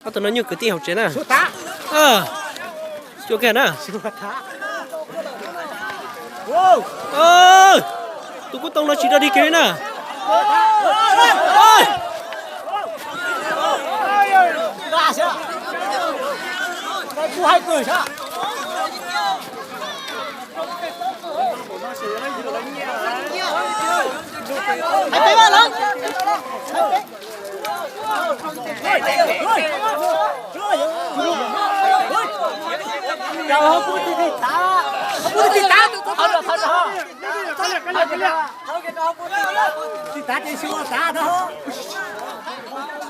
Ob tug no nyuag kwv tij hauv tsev na. Cua kiag na. Tus kub tooj no tsis dog dig kiag li na.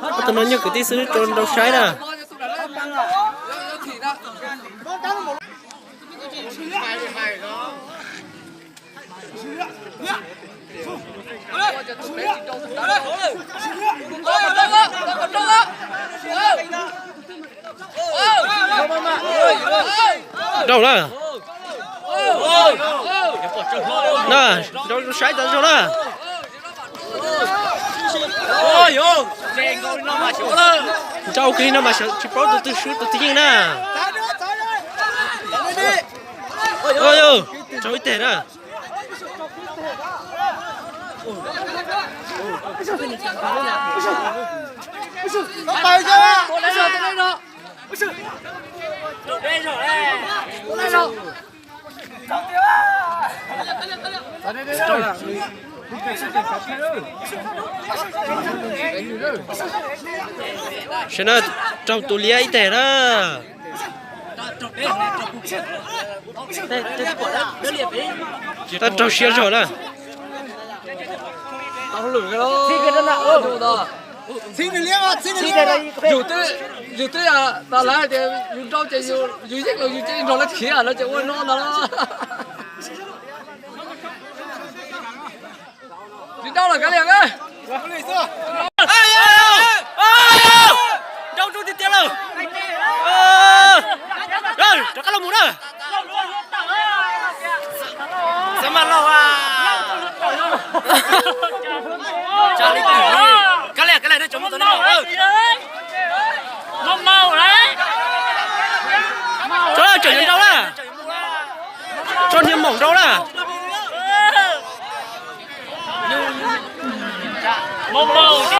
Ob tug no nyuag kwv tij xwb rau nrau saib na. Nrau na. Na, nrau saib tau zoo na. Nrau kiag li no mas tsis paub tus twg swb tus twg yeej na. Nrau ib teg na. Saib na, raug tus liab ib teg na. Tab raug siab zog na. Yus twb tas lawv tias yus nrau ces yus yeej los yus ces nrog lawv khiav no ces ua no ntag. Tsis nrau lawm kav liam. Nrau zoo tiag tiag lawm. Rov qab los mus na. Xav mas laug a.